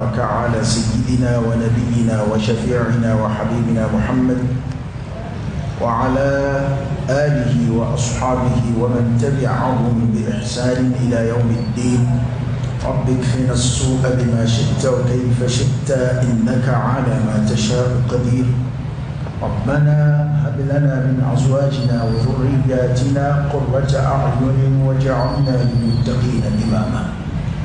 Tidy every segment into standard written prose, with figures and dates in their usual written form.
على سيدنا ونبينا وشفيعنا وحبيبنا محمد وعلى آله وأصحابه ومن تبعهم بإحسان إلى يوم الدين. رب اكفنا السوء بما شئت وكيف شئت، إنك على ما تشاء قدير. ربنا هب لنا من أزواجنا وذرياتنا قرة أعين واجعلنا للمتقين إماما.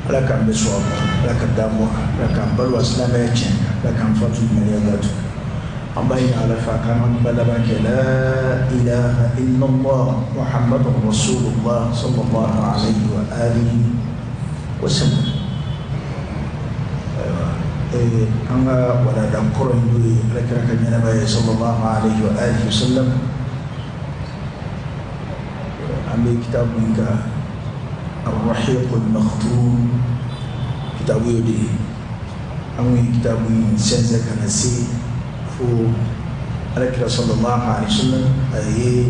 Ala k'an bɛ sɔn, Ala ka d'an, Ala k'an balo a silamɛya tiɲɛ, Ala k'an fatu limaniya datu. An b'a ɲini Ala fɛ a k'an ka kuma laban kɛ la ilaha illallah Muhammadun rasulullah sallallahu alayhi wa alihi wa sallam. Ayiwa, an ka walanda kɔrɔ in n'o ye Ala kira ka ɲɛnamaya ye sallallahu alayhi wa alihi wa sallam, an bɛ kitabu min kan, الرحيق المختوم، kitabu y'o de ye. An kun ye kitabu in sɛnsɛn ka na se fo Alakira sallallahu alaihi wa sallam a ye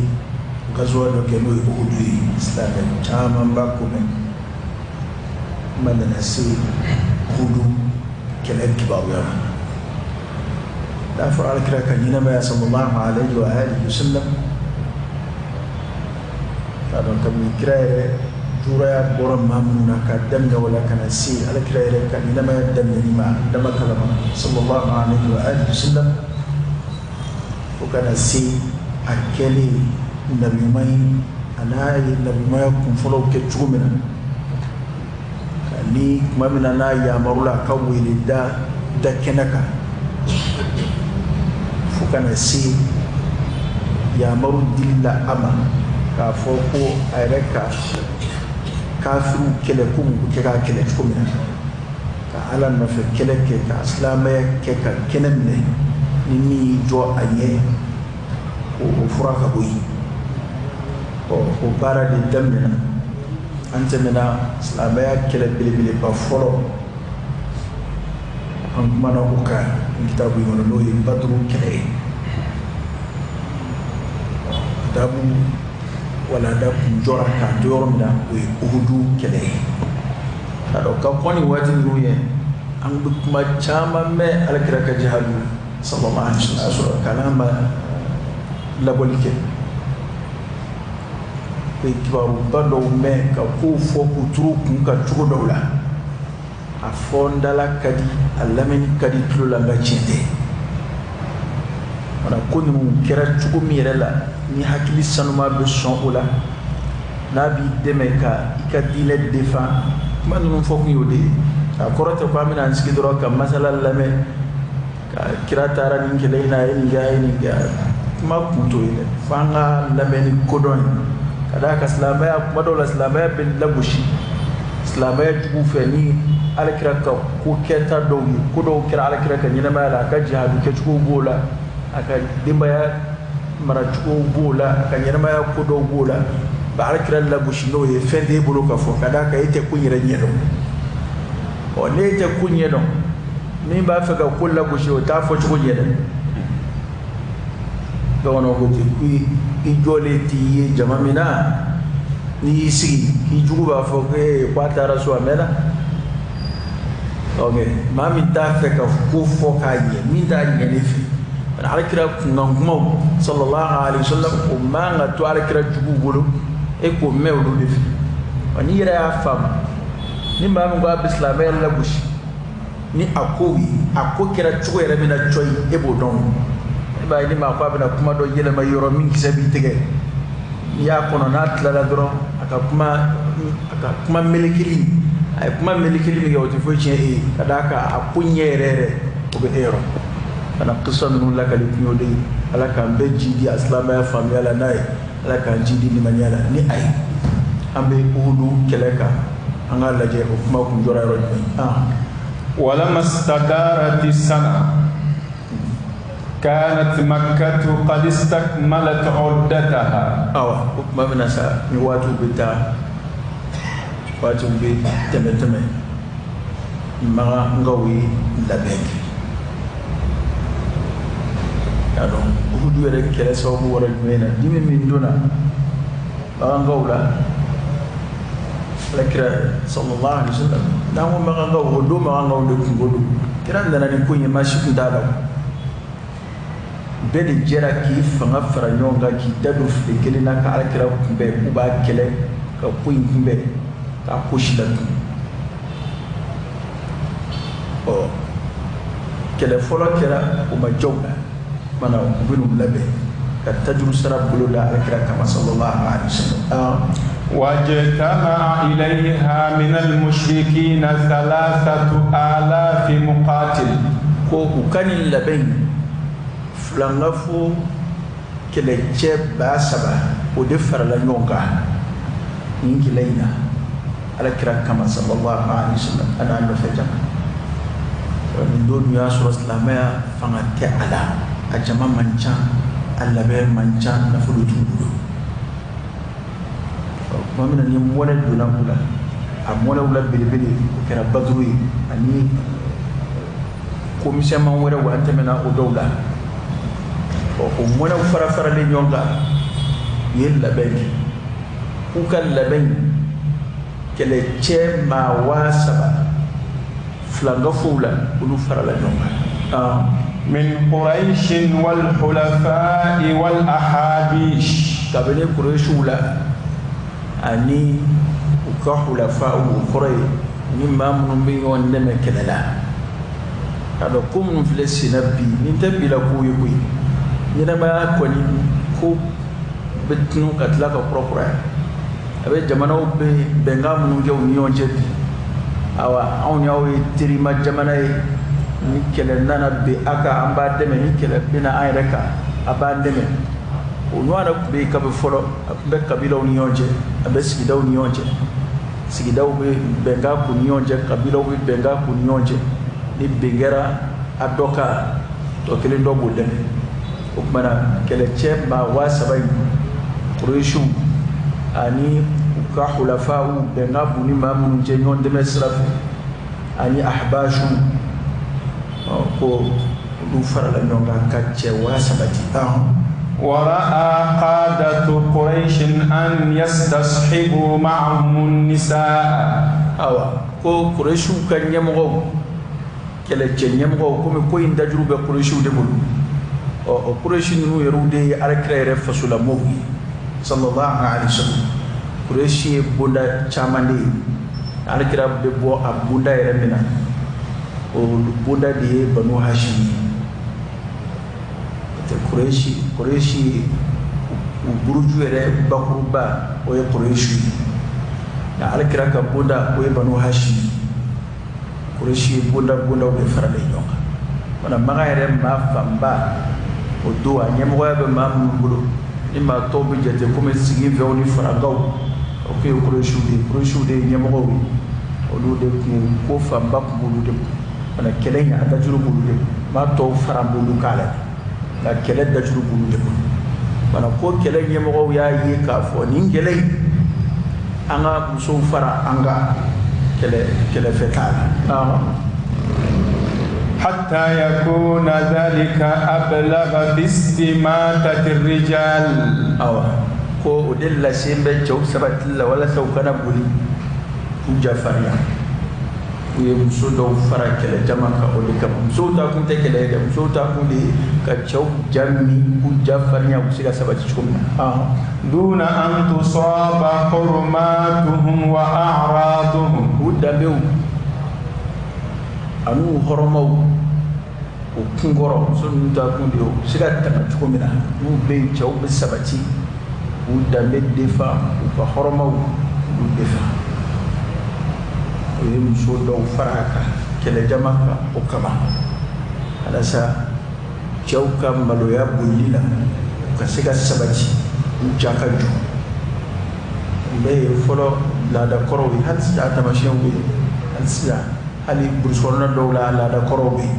gazuwa dɔ kɛ, n'o ye Uhudu ye. Silamɛ caman b'a ko mɛn. Kuma nana se Uhudu kɛlɛ kibaruya ma. N'a fɔra Alakira ka ɲɛnamaya sallallahu alaihi wa alihi wa sallam, k'a dɔn kabini kira yɛrɛ juraya bɔra maa minnu na ka daminɛ o la ka na se Alakira yɛrɛ ka ɲɛnamaya daminɛni ma dama kalama sallallahu alaihi wa alihi wa sallam, fo ka na se a kɛlen nabiɲuman ye, a n'a ye nabiɲumanya kunfɔlɔw kɛ cogo min na, ni tuma min na n'a yamarula a ka wele da da kɛnɛ kan, fo ka na se yamaru dili la a ma k'a fɔ ko a yɛrɛ ka kafiriw kɛlɛ ko mun bɛ kɛ k'a kɛlɛ cogo min na, ka Ala nɔfɛ kɛlɛ kɛ, ka silamɛya kɛ, ka kɛnɛ minɛ ni min y'i jɔ a ɲɛ, o fura ka bɔ yen. Ɔ, o baara de daminɛna. An tɛmɛna silamɛya kɛlɛ belebeleba fɔlɔ, an kumana o kan nin kitabu in kɔnɔ, n'o ye Baduru kɛlɛ ye. Kitabu walanda kun jɔra k'a to yɔrɔ min na, o ye Uhudu kɛlɛ ye. K'a dɔn ka kɔn nin waati ninnu ye, an bɛ kuma caman mɛn Alakira ka jihadu sallallahu alaihi wa sallam, sɔrɔ kalan ma labɔli kɛ, bɛ kibaruba dɔw mɛn ka kow fɔ k'u turu kun kan cogo dɔw la. A fɔ n dala ka di, a lamɛnni ka di tulo la, nka tiɲɛ tɛ. Wala ko ninnu kɛra cogo min yɛrɛ la, ni hakili sanuma bɛ sɔn o la, n'a b'i dɛmɛ ka i ka diinɛ defan, kuma ninnu fɔ kun y'o de ye. A kɔrɔ tɛ ko an bɛna an sigi dɔrɔn ka masala lamɛn, ka kira taara nin kɛlɛ in na, a ye nin kɛ, a ye nin kɛ. Kuma kun t'o ye dɛ, fo an ka lamɛn ni kodɔn ye. Ka d'a kan silamɛya, kuma dɔw la silamɛya bɛ lagosi silamɛya jugu fɛ ni Alakira ka ko kɛta dɔw ye. Ko dɔw kɛra Alakira ka ɲɛnamaya la, a ka jihadu kɛcogo b'o la, a ka denbaya maracogo b'o la, a ka ɲɛnamaya ko dɔw b'o la, ba Alakira lagosi n'o ye. Fɛn t'e bolo ka fɔ, ka d'a kan e tɛ ko yɛrɛ ɲɛdɔn. Ɔ, n'e tɛ ko ɲɛdɔn, min b'a fɛ ka ko lagosi, o t'a fɔ cogo ɲɛ dɛ. Bamananw ko ten ko i jɔlen t'i ye jama min na, n'i y'i sigi k'i jugu b'a fɔ ko ee, k'a taara so a mɛnna. Ok, maa min t'a fɛ ka ko fɔ k'a ɲɛ, min t'a ɲɛ ne fɛ, Alakira kunkan kumaw sallallahu alaihi wa sallam, o man ka to Alakira juguw bolo, e k'o mɛn olu de fɛ. Wa n'i yɛrɛ y'a faamu, ni maa min ko a bɛ silamɛya lagosi ni a ko ye, a ko kɛra cogo yɛrɛ min na cɔyi, e b'o dɔn. E b'a ye, ni maa ko a bɛna kuma dɔ yɛlɛma yɔrɔ min kisɛ b'i tigɛ, n'i y'a kɔnɔ n'a tilala dɔrɔn, a ka kuma melekeli, a ye kuma melekeli min kɛ, o tɛ foyi tiɲɛ e ye, ka d'a kan a ko ɲɛ yɛrɛ yɛrɛ, o bɛ e yɔrɔ. Ka na kisa ninnu lakali kun y'o de ye. Ala k'an bɛɛ jidi a silamɛya faamuya la n'a ye, Ala k'an jidi limaniya la ni a ye. An bɛ Uhudu kɛlɛ kan, an k'a lajɛ o kuma kun jɔra yɔrɔ jumɛn? Ah. ولما استدارت السنة كانت مكة قد استكملت عدتها. Awa, o tuma min na sa, ni waatiw bɛ taa, waatiw bɛ tɛmɛ tɛmɛ, Makankaw ye labɛn kɛ. Y'a dɔn Uhudu yɛrɛ kɛlɛ sababu wɛrɛ jumɛn na, dimi min donna Makankaw la. Alakira sallallahu alaihi wasallam, n'an ko makankaw, o don makankaw de kunko don. Kira nana ni ko in ye, maa si tun t'a la. Bɛɛ de jɛra k'i fanga fara ɲɔgɔn kan, k'i da don file kelen na, ka alakira kunbɛn, k'u b'a kɛlɛ ka ko in kunbɛn, k'a ko si latunu. Ɔ, kɛlɛ fɔlɔ kɛra, o ma diya u la. Mana u bɛ n'u labɛn ka tajuru sara bolo da alakira kama sallallahu alaihi wasallam. واجتمع إليها من المشركين 3000 مقاتل. Ko u ka nin labɛn, filangafo kɛlɛcɛ 3000, o de farala ɲɔgɔn kan nin kɛlɛ in na alakira kama sallallahu alaihi wasallam, a n'a nɔfɛ jama. Nin don dun y'a sɔrɔ silamɛya fanga tɛ a la, a jama man ca, a labɛn man ca, nafolo t'u bolo. Tuma min na ni mɔnɛ donna u la, a mɔnɛw la belebele o kɛra Baduru ye, ani ko misɛnman wɛrɛw, an tɛmɛna o dɔw la. O mɔnɛw fara faralen ɲɔgɔn kan, u ye labɛn kɛ. K'u ka labɛn, kɛlɛcɛ maa 3000 filankafow la, olu farala ɲɔgɔn kan. من قريش والحلفاء والأحابيش. Kabini Kuresiw la ani u ka hulafa, o kɔrɔ ye ni maa minnu bɛ ɲɔgɔn dɛmɛ kɛlɛ la. K'a dɔn ko minnu filɛ sen na bi, nin tɛ bi la kow ye koyi. Ɲɛnɛmaya kɔni ko bɛ tunu ka tila ka kurakuraya. A bɛ jamanaw bɛ bɛnkan minnu kɛ u ni ɲɔgɔn cɛ bi, awa, anw y'aw ye terima jamana ye, ni kɛlɛ nana bin a kan, an b'a dɛmɛ, ni kɛlɛ bɛna an yɛrɛ kan, a b'an dɛmɛ. O ɲɔgɔn tun bɛ yen kabi fɔlɔ. A tun bɛ kabilaw ni ɲɔgɔn cɛ, a bɛ sigidaw ni ɲɔgɔn cɛ. Sigidaw bɛ bɛnkan k'u ni ɲɔgɔn cɛ, kabilaw bɛ bɛnkan k'u ni ɲɔgɔn cɛ. Ni bɛn kɛra a dɔ kan, tɔ kelen dɔ b'o dɛmɛ. O tuma na, kɛlɛcɛ maa 3000 in, Kuresiw ani u ka hulafaw, bɛnkan b'u ni maa minnu cɛ ɲɔgɔn dɛmɛ sira fɛ, ani ahbasiw, ko olu farala ɲɔgɔn kan ka cɛ 3000 di. ورأى قادة قريش أن يستصحبوا معهم النساء. Awa, ko Kuresiw ka ɲɛmɔgɔw, kɛlɛcɛ ɲɛmɔgɔw, komi ko in dajuru bɛ Kuresiw de bolo. Ɔ, o Kuresi ninnu yɛrɛw de ye alakira yɛrɛ fasolamɔgɔw ye sallallahu alaihi wasallam. Kuresi ye bonda caman de ye. Alakira bɛ bɔ a bonda yɛrɛ min na, o bonda de ye Banu Hashim ye. Kuresi u buruju yɛrɛ bakuruba, o ye Kuresi ye. Nka alakira ka bonda, o ye Banu Hashim ye. Kuresi ye bonda bondaw de faralen ɲɔgɔn kan. Wala Makan yɛrɛ maa fanba, o don a ɲɛmɔgɔya bɛ maa minnu bolo, ni maa tɔw bɛ jate komi siginfɛnw ni farankaw, o kun ye Kuresiw de ye. Kuresiw de ye ɲɛmɔgɔw ye, olu de kun ye ko fanba kun b'olu de bolo. Wala kɛlɛ in, a dajuru b'olu de bolo. Maa tɔw fara b'olu k'a la, nka kɛlɛ dajuru b'olu de bolo. Wala ko kɛlɛ ɲɛmɔgɔw y'a ye k'a fɔ nin kɛlɛ in, an ka musow fara an ka kɛlɛ kɛlɛfɛ t'a la. حتى يكون ذلك أبلغ في استماتة الرجال. Awa, ko o de lasen bɛ cɛw sabatili la, walasa u kana boli k'u ja farinya. U ye muso dɔw fara kɛlɛ jama kan o de kama. Musow ta kun tɛ kɛlɛ ye dɛ, musow ta kun de ye ka cɛw ja min, k'u ja farinya, u bɛ se ka sabati cogo min na. دون أن تصاب حرماتهم وأعراضهم. U danbew an'u hɔrɔnmaw, o kunkɔrɔ, muso ninnu ta kun de ye u bɛ se ka tanga cogo min na. N'u bɛ yen, cɛw bɛ sabati k'u danbe defa, u ka hɔrɔnmaw olu defa. O ye muso dɔw fara a kan kɛlɛ jama kan o kama, walasa cɛw ka maloya bolili la, u ka se ka sabati, u ja ka jɔ. N bɛ ye fɔlɔ laada kɔrɔw ye, hali sisan a taamasiyɛnw bɛ yen, hali sisan, hali burusi kɔnɔna dɔw la, a laada kɔrɔw bɛ yen.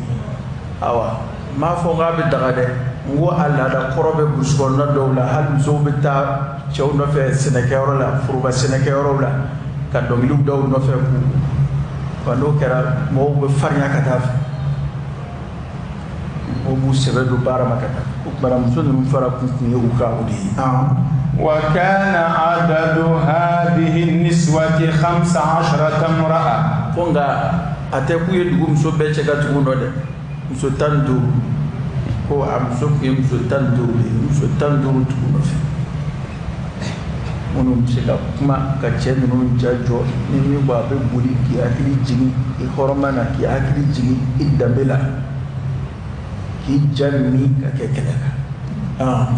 Awa, n m'a fɔ k'a bɛ daga dɛ, n ko a laada kɔrɔ bɛ burusi kɔnɔna dɔw la. Hali musow bɛ taa cɛw nɔfɛ sɛnɛkɛyɔrɔ la, foroba sɛnɛkɛyɔrɔw la, ka dɔnkiliw da u nɔfɛ k'u wa. N'o kɛra, mɔgɔw bɛ farinya ka taa fɛ, mɔgɔw b'u sɛbɛ don baara ma ka taa. O tuma na, muso ninnu fara kun ye u ka o de ye. وكان عدد هذه النسوة 15 امرأة. Ko nka a tɛ k'u ye dugu muso bɛɛ cɛ ka tugu nɔ dɛ, muso 15, ko a muso tun ye muso 15 de ye, muso 15 tugu nɔfɛ, minnu bɛ se ka kuma ka cɛ ninnu ja jɔ, ni min bɔ a bɛ boli k'i hakili jigin i hɔrɔnma na, k'i hakili jigin i danbe la, k'i ja min ka kɛ kɛlɛ kan.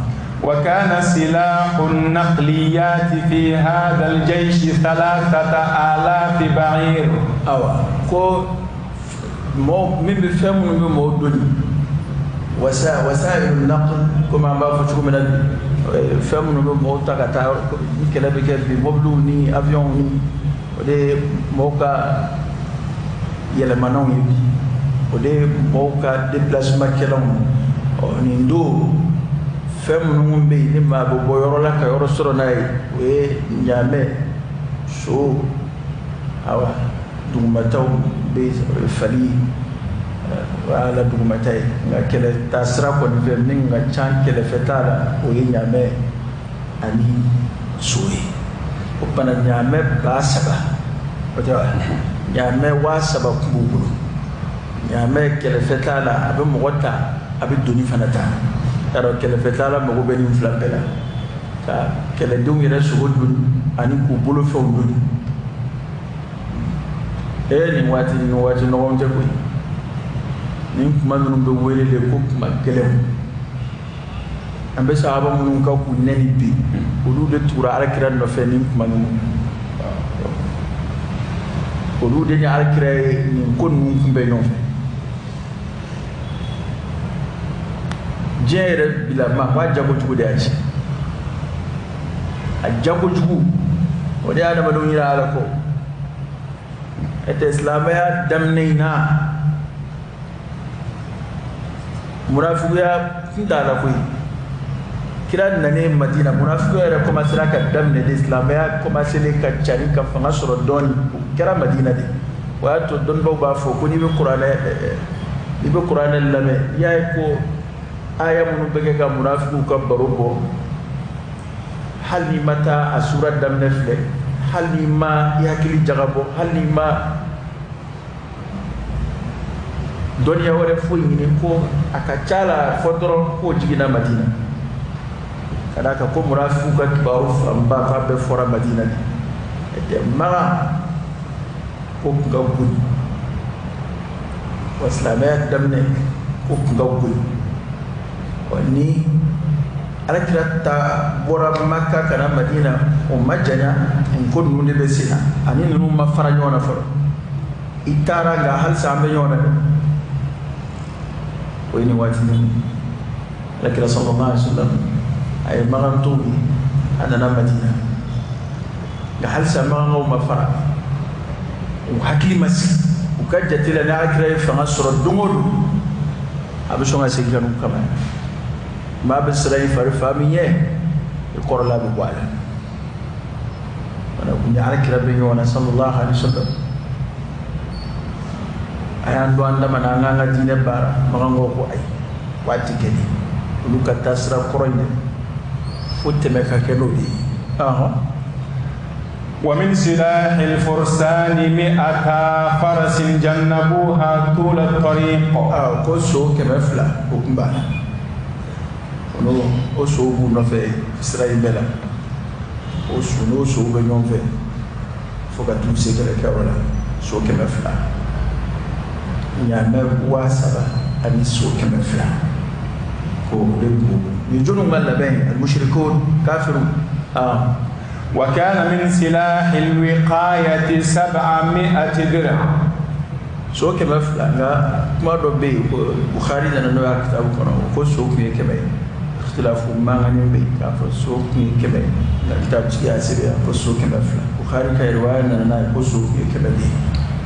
وكان سلاح النقليات في هذا الجيش 3000 بعير. Awa, ko mɔgɔ min bɛ fɛn minnu bɛ mɔgɔw doni, wasailu naql, komi an b'a fɔ cogo min na bi, fɛn minnu bɛ mɔgɔw ta ka taa ni kɛlɛ bɛ kɛ bi, mobiliw ni avions ni, o de ye mɔgɔw ka yɛlɛmanaw ye bi, o de ye mɔgɔw ka déplacement kɛlanw ye. Ɔ nin don fɛn minnu bɛ yen ni maa bɛ bɔ yɔrɔ la ka yɔrɔ sɔrɔ n'a ye, o ye ɲaamɛ, so, awa dugumataw bɛ yen, fali, wala dugumata ye. Nka kɛlɛ taa sira kɔni fɛ, min ka ca kɛlɛfɛ t'a la, o ye ɲaamɛ ani so ye. O fana ɲaamɛ 3000, o tɛ wa? Ɲaamɛ 3000 kun b'u bolo. Ɲaamɛ kɛlɛfɛ t'a la, a bɛ mɔgɔ ta, a bɛ doni fana ta. Yarɔ kɛlɛfɛ t'a la mago bɛ nin fila bɛɛ la, ka kɛlɛdenw yɛrɛ sogo dun ani k'u bolofɛnw dun. Nin waati nin waati ɲɔgɔn tɛ koyi. Nin kuma ninnu bɛ wele de ko kuma gɛlɛnw. An bɛ sahaba minnu kan k'u nɛni bi, olu de tugura alakira nɔfɛ nin kuma ninnu, olu de ni alakira ye nin ko ninnu kunbɛn ɲɔgɔn fɛ. Diɲɛ yɛrɛ bilama ko a jagojugu de y'a ci, a jagojugu o de ye adamadenw yira ala kɔ. E tɛ silamɛya daminɛ in na, munafigiya kun t'a la koyi. Kira nanen Madina, munafigiya yɛrɛ commencera ka daminɛ de, silamɛya commencé ka cari ka fanga sɔrɔ dɔɔni, o kɛra Madina de. O y'a to dɔnnibaw b'a fɔ ko n'i bɛ kuranɛ lamɛn, n'i y'a ye ko aya minnu bɛ kɛ ka munafigiw ka baro bɔ, hali n'i ma taa a sura daminɛ filɛ, hali n'i ma i hakili jagabɔ, hali n'i ma dɔnniya wɛrɛ foyi ɲini, ko a ka ca la fɔ dɔrɔn k'o jiginna Madina. Ka d'a kan ko munafigiw ka kibaru fanba k'a bɛɛ fɔra Madina de. Ɛ Makan ko kun ka bon, wa silamɛya daminɛ ko kun ka bon. Wa ni alakira ta bɔra Maka ka na Madina, o ma janya, nin ko ninnu de bɛ sen na, ani ninnu ma fara ɲɔgɔn na fɔlɔ. I taara nka halisa an bɛ ɲɔgɔn na dɛ. O ye nin waati ninnu. Alakira sallallahu alaihi wasallam a ye Makan to yen, a nana Madina, nka halisa Makankaw ma fara, u hakili ma sigi. U ka jate la ni alakira ye fanga sɔrɔ don o don, a bɛ sɔn ka segin ka n'u kama. Maa bɛ siran i fari fa min ɲɛ, i kɔrɔla bɛ bɔ a la. Wala kun ni alakira bɛ ɲɔgɔn na sallallahu alaihi wasallam, a y'an don an dama na, an k'an ka diinɛ baara. Makankaw ko ayi, waati kɛ de, olu ka taa sira kɔrɔ in dɛ, fo tɛmɛ ka kɛ n'o de ye. ومن سلاح الفرسان 200 فرس جنبوها طول الطريق. Ko so 200 o kun b'a la, o sow b'u nɔfɛ sira in bɛɛ la, o so n'o sow bɛ ɲɔgɔn fɛ fo ka t'u se kɛlɛkɛyɔrɔ la. So 200, ɲaamɛ 3000 ani so 200, ko o de b'u nin jɔnniw ka labɛn ye, al-mushrikun kafiru. وكان من سلاح الوقاية 700 درع. So 200, nka kuma dɔ bɛ yen ko Bukhari nana n'o y'a kitabu kɔnɔ, ko so kun ye 100 ye. Ikhtilafu mankanni bɛ yen k'a fɔ so kun ye 100 ye, nka kitabutigi y'a sɛbɛn ko so 200. Bukhari ka riwaya nana n'a ye ko so kun ye 100 de ye.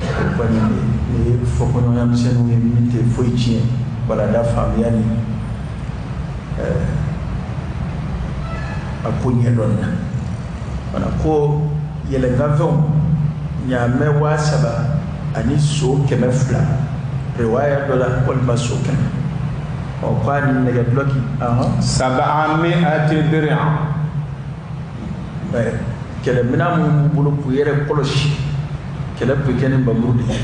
O kɔni nin ye fɔkɔɲɔgɔnya misɛnninw ye min tɛ foyi tiɲɛ walada faamuya ni a ko ɲɛdɔn na. Wala ko yɛlɛnkanfɛnw ɲaamɛ 3000 ani so 200, riwaya dɔ la walima so 100. Ɔ ko a ni nɛgɛ dulɔki. 700 درع. Kɛlɛminɛn minnu b'u bolo k'u yɛrɛ kɔlɔsi, kɛlɛ bɛ kɛ ni npanmuru de ye.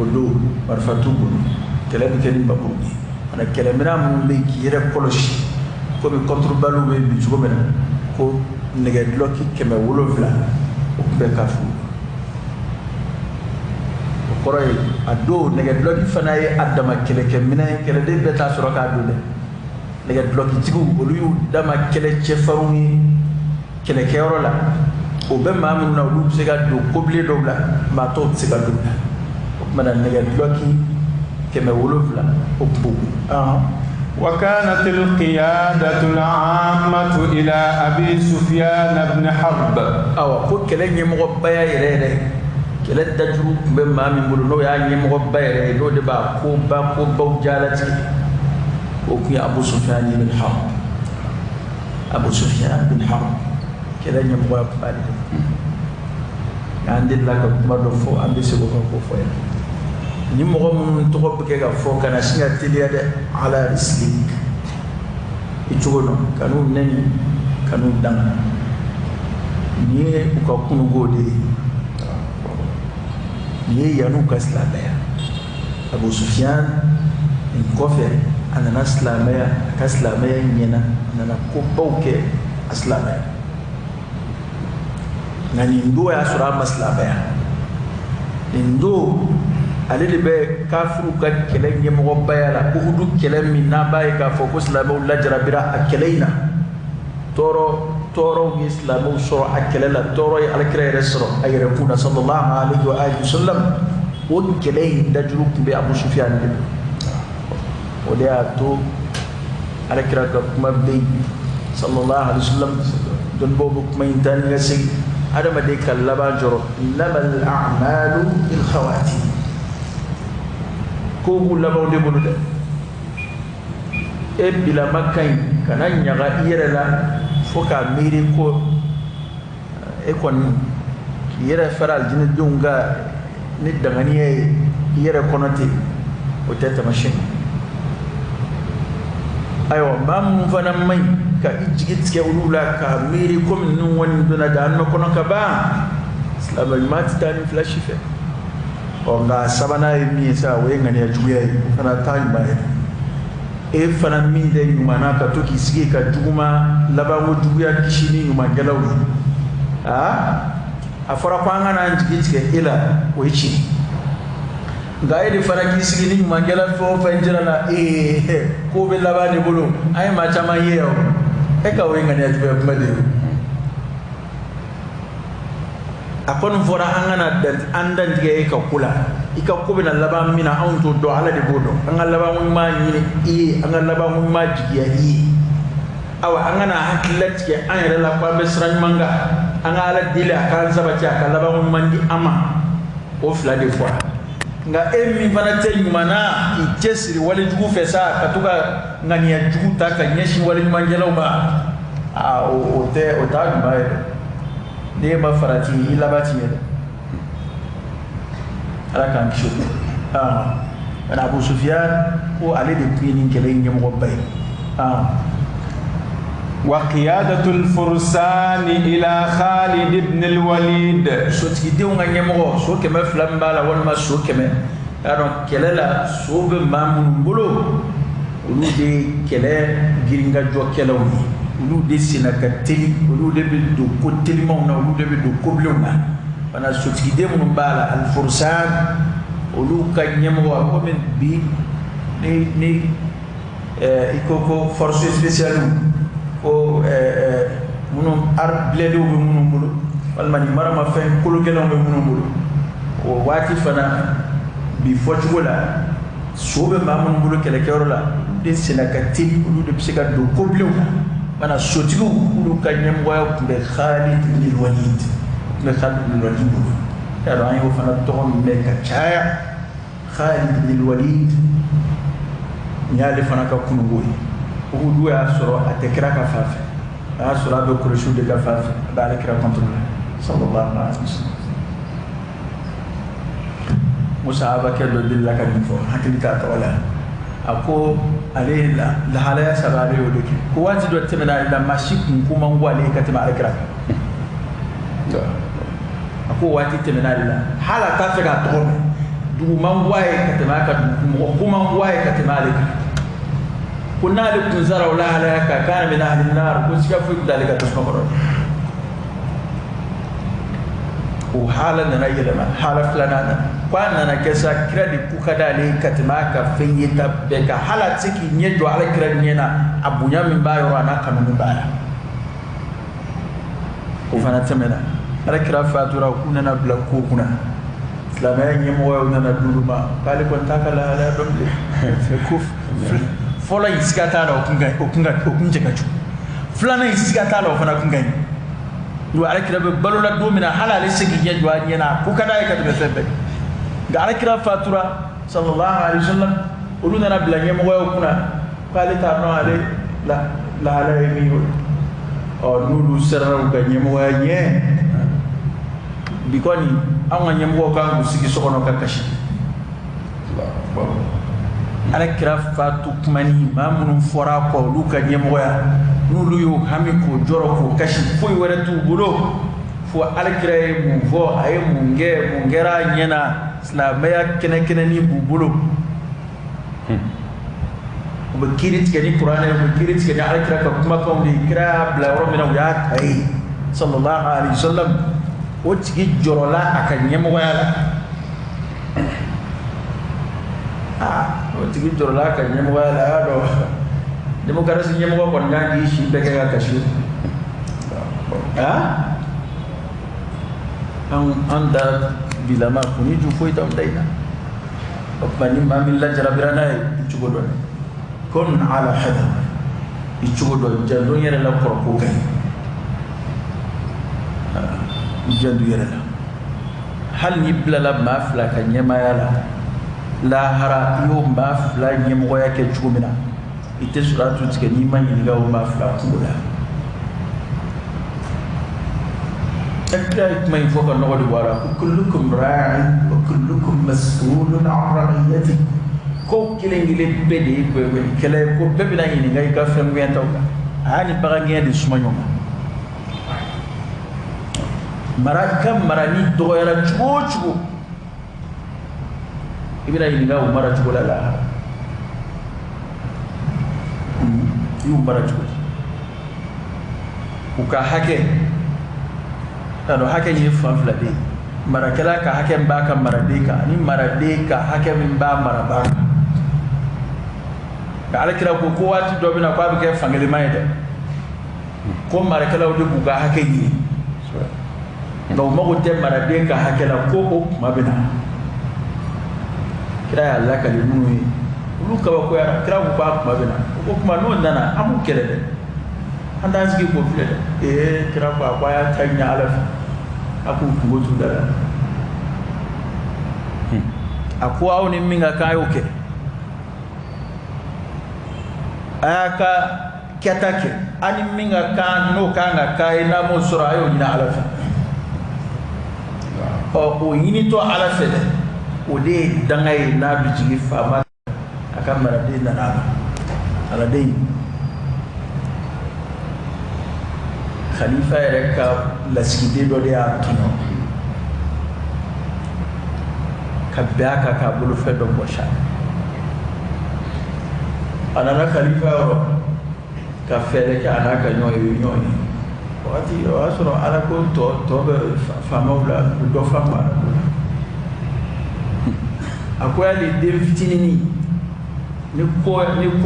O don marifa t'u bolo, kɛlɛ bɛ kɛ ni npanmuru de ye. Ani kɛlɛminɛn minnu bɛ yen k'i yɛrɛ kɔlɔsi, komi contre-ballew bɛ bi cogo min na, ko nɛgɛ dulɔki 700 o tun bɛ kafiriw. O kɔrɔ ye a don nɛgɛ dulɔki fana ye a dama kɛlɛkɛminɛn ye, kɛlɛden bɛɛ t'a sɔrɔ k'a don dɛ. Nɛgɛ dulɔkitigiw olu y'u dama kɛlɛ cɛfarinw ye kɛlɛkɛyɔrɔ la. O bɛ maa minnu na, olu bɛ se ka don kobilen dɔw la, maa tɔw tɛ se ka don o la. O tuma na nɛgɛ dulɔki 700 o tun b'o bolo. وكانت القيادة العامة إلى أبي سفيان بن حرب. Awa, ko kɛlɛ ɲɛmɔgɔbaya yɛrɛ yɛrɛ, kɛlɛ dajuru tun bɛ maa min bolo, n'o y'a ɲɛmɔgɔba yɛrɛ ye, n'o de b'a koba kobaw jalatigɛ, o tun ye Abu Sufyan bin Harb. Abu Sufyan bin Harb, kɛlɛ ɲɛmɔgɔya tun b'ale de bolo. An delila ka kuma dɔ fɔ, an bɛ segin o kan k'o fɔ yan. Ni mɔgɔ minnu tɔgɔ bɛ kɛ ka fɔ, kana sin ka teliya dɛ, ala rislik i cogo dɔn, ka n'u nɛni, ka n'u danga. Nin ye u ka kununko de ye, nin ye yan'u ka silamɛya. Abu Sufyan nin kɔfɛ, a nana silamɛya, a ka silamɛya ɲɛna, a nana kobaw kɛ a silamɛya. Nka nin don y'a sɔrɔ a ma silamɛya. Nin don ale de bɛ kafiriw ka kɛlɛ ɲɛmɔgɔbaya la, Uhudu kɛlɛ min n'an b'a ye k'a fɔ ko silamɛw lajarabira a kɛlɛ in na. Tɔɔrɔw ye silamɛw sɔrɔ a kɛlɛ la, tɔɔrɔ ye alakira yɛrɛ sɔrɔ a yɛrɛ kun na, sallallahu alaihi wa alihi wa sallam. O kɛlɛ in dajuru tun bɛ Abu Sufyan de bolo. O de y'a to alakira ka kuma bɛ yen, sallallahu alaihi wa sallam, dɔnnibaaw bɛ kuma in taa ni ka segin. Adamaden ka laban jɔrɔ, innamal a'malu bil khawatim, ko b'u labanw de bolo dɛ. E bilama ka ɲi, kana ɲaga i yɛrɛ la fo k'a miiri ko e kɔni k'i yɛrɛ fara alijinɛdenw ka ni danganiya ye i yɛrɛ kɔnɔ ten, o tɛ taamasiyɛn. Ayiwa, maa minnu fana man ɲi, ka i jigi tigɛ olu la k'a miiri komi ninnu kɔni donna jahanama kɔnɔ ka ban, silamɛ ɲuman tɛ taa ni fila si fɛ. Ɔ, nka sabanan ye min ye sa, o ye ŋaniya juguya ye, o fana t'a ɲuman ye. E fana min tɛ ɲuman na, ka to k'i sigi ka juguman labanko juguya kisi ni ɲumankɛlaw ye, aa, a fɔra ko an kana an jigi tigɛ e la, o ye tiɲɛ. Nka e de fana k'i sigi ni ɲumankɛla fɛn o fɛn jira la, ee, ko bɛ laban de bolo, an ye maa caman ye yan o. E ka o ye ŋaniya juguya kuma de ye. A kɔni fɔra an kana an dantigɛ e ka ko la, i ka ko bɛna laban min na, anw t'o dɔn, Ala de b'o dɔn. An ka labanko ɲuman ɲini i ye, an ka labanko ɲuman jigiya i ye. Awa, an kana hakili latigɛ an yɛrɛ la ko an bɛ sira ɲuman kan, an ka Ala deli a k'an sabati, a ka labanko ɲuman di an ma. O fila de fɔra. Nka e min fana tɛ ɲuman na, k'i cɛsiri walejugu fɛ sa, ka to ka ŋaniya jugu ta ka ɲɛsin waleɲumankɛlaw ma, aa, o tɛ, o t'a ɲuman ye dɛ. N'e ma farati, i laban ti ɲɛ dɛ. Ala k'an kisi o ma. Aa, Abu Sufyan ko ale de tun ye nin kɛlɛ in ɲɛmɔgɔba ye. وقيادة الفرسان إلى خالد بن الوليد. Sotigidenw ka ɲɛmɔgɔ, so 200 min b'a la, walima so 100, y'a dɔn kɛlɛ la so bɛ maa minnu bolo, olu de ye kɛlɛ girinkajɔkɛlaw ye, olu de senna ka teli, olu de bɛ don ko telimanw na, olu de bɛ don kobilenw na. Fana sotigiden minnu b'a la, alfursan, olu ka ɲɛmɔgɔ, komi bi ni i ko ko force spéciale, ko minnu armes blindées bɛ minnu bolo, walima ni maramafɛn kologɛlɛnw bɛ minnu bolo, o waati fana bi fɔcogo la, so bɛ maa minnu bolo kɛlɛkɛyɔrɔ la, olu de senna ka teli, olu de bɛ se ka don kobilenw na. Fana sotigiw, olu ka ɲɛmɔgɔya tun bɛ Khalid ibn Walid, tun bɛ Khalid ibn Walid bolo. Y'a dɔn an y'o fana tɔgɔ mɛn ka caya, Khalid ibn Walid. Nin y'ale fana ka kununko ye. Uhudu y'a sɔrɔ a tɛ kira ka fan fɛ, a y'a sɔrɔ a bɛ kɔlɔsiw de ka fan fɛ, a bɛ ale kira contre la, sallallahu alaihi wa sallam. N ko sahabakɛ dɔ delila ka nin fɔ, hakili t'a tɔgɔ la, a ko ale ye lahalaya saba, ale y'o de kɛ, ko waati dɔ tɛmɛna ale la, maa si kun ko man go ale ye ka tɛmɛ ale kira kan. Ko waati tɛmɛna ale la, hali a t'a fɛ k'a tɔgɔ mɛn. Dugu man go a ye ka tɛmɛ a ka dugu, mɔgɔ ko man go a ye ka tɛmɛ ale kan. Ko n'ale kun sara o lahalaya kan, kana min ahli nar, ko siga foyi tun t'ale ka tasuma kɔnɔ. O hala nana yɛlɛma, hala filanan nana. Ko a nana kɛ sa, kira de ko ka d'ale ye ka tɛmɛ a ka fɛn yeta bɛɛ kan. Hali a tɛ se k'i ɲɛ jɔ ala kira ɲɛ na, a bonya min b'a yɔrɔ a n'a kanu min b'a la. O fana tɛmɛna. Ala kira fatura, k'u nana bila ko kunna. Silamɛya ɲɛmɔgɔyaw nana d'olu ma, k'ale kɔni t'a ka lahalaya dɔn bilen. Ko fɔlɔ in siga t'a la, o kun ka o kun ka o kun cɛ ka jugu. Filanan in siga t'a la, o fana kun ka ɲi. Don ala kira bɛ balo la don min na, hali ale se k'i ɲɛ jɔ a ɲɛ na, ko ka d'a ye ka tɛmɛ fɛn bɛɛ kan. Nka ala kira fatura sallallahu alaihi wasallam, olu nana bila ɲɛmɔgɔyaw kunna k'ale t'a dɔn ale la lahalaya ye min ye. Ɔ, n'olu siranna u ka ɲɛmɔgɔya ɲɛ, bi kɔni anw ka ɲɛmɔgɔw kan k'u sigi so kɔnɔ ka kasi. Ala kira fatu kuma ni maa minnu fɔra a kɔ, olu ka ɲɛmɔgɔya, n'olu y'o hami k'o jɔrɔ k'o kasi, foyi wɛrɛ t'u bolo fo ala kira ye mun fɔ, a ye mun kɛ, mun kɛra a ɲɛ na, silamɛya kɛnɛ-kɛnɛni b'u bolo. U bɛ kiiri tigɛ ni kuranɛ ye, u bɛ kiiri tigɛ ni ala kira ka kumakanw de ye. Kira y'a bila yɔrɔ min na, u y'a ta yen sallallahu alaihi wasallam. O tigi jɔrɔla a ka ɲɛmɔgɔya la. Aa, o tigi jɔrɔla a ka ɲɛmɔgɔya la. A y'a dɔn démocratie ɲɛmɔgɔ kɔni kan k'i si bɛɛ kɛ ka kasi. Aa, an da bilama kun ni ju foyi t'anw da in na. O tuma ni maa min lajarabira n'a ye, i cogo dɔn. Kun ala hadar, i cogo dɔn. Janto yɛrɛ la, kɔrɔ ko ka ɲi. I janto yɛrɛ la. Hali n'i bilala maa fila ka ɲɛmaaya la, lahara i y'o maa fila ɲɛmɔgɔya kɛ cogo min na, i tɛ sɔrɔ a tu tigɛ n'i ma ɲininka o maa fila kungo la. Kira ye kuma in fɔ ka nɔgɔ de bɔ a la, ko kullukum ra'in wa kullukum mas'ulun an ra'iyati. Ko kelen kelen bɛɛ de ye gwɛgwɛlikɛla ye, ko bɛɛ bɛna ɲininka i ka fɛn gɛntaw la. A y'a ni bagan gɛn de suma ɲɔgɔn kan. Mara, i ka marani dɔgɔyara cogo o cogo, i bɛna ɲininka o mara cogo la lahara. I y'u mara cogo di? U ka hakɛ, t'a dɔn hakɛ ye fan fila de ye. Marakɛla ka hakɛ min b'a ka maraden kan, ani maraden ka hakɛ min b'a marabaa kan. Nka ala kira ko ko waati dɔ bɛ na, ko a bɛ kɛ fankelenma ye dɛ, ko marakɛlaw de b'u ka hakɛ ɲini, nka u mago tɛ maraden ka hakɛ la, ko o kuma bɛ na. Kira y'a lakali minnu ye, olu kabakoyara. Kira ko k'a kuma bɛ na. O ko kuma n'o nana, an b'u kɛlɛ dɛ, an t'an sigi k'o filɛ dɛ. Ee, kira ko a ko a y'a ta ɲini ala fɛ, a k'u kungo t'u da la. A ko aw ni min ka kan, a y'o kɛ, a y'a ka kɛta kɛ. A ni min ka kan, n'o kan ka k'a ye, n'a m'o sɔrɔ, a y'o ɲini ala fɛ. Ɔ, o ɲinitɔ ala fɛ dɛ, o de ye danga ye n'a bɛ jigin faama a ka maraden nana a ma. Maraden khalifa yɛrɛ ka lasigiden dɔ de y'a tɔɲɔ ka bɛn a kan k'a bolofɛn dɔ bɔsi a la. A nana khalifa yɔrɔ ka fɛɛrɛ kɛ a n'a ka ɲɔgɔn ye, u ye ɲɔgɔn ye. Wagati o y'a sɔrɔ ala ko tɔ bɛ faamaw la, u bɛ dɔ faamu ala ko la. A ko hali den fitinin, ni ko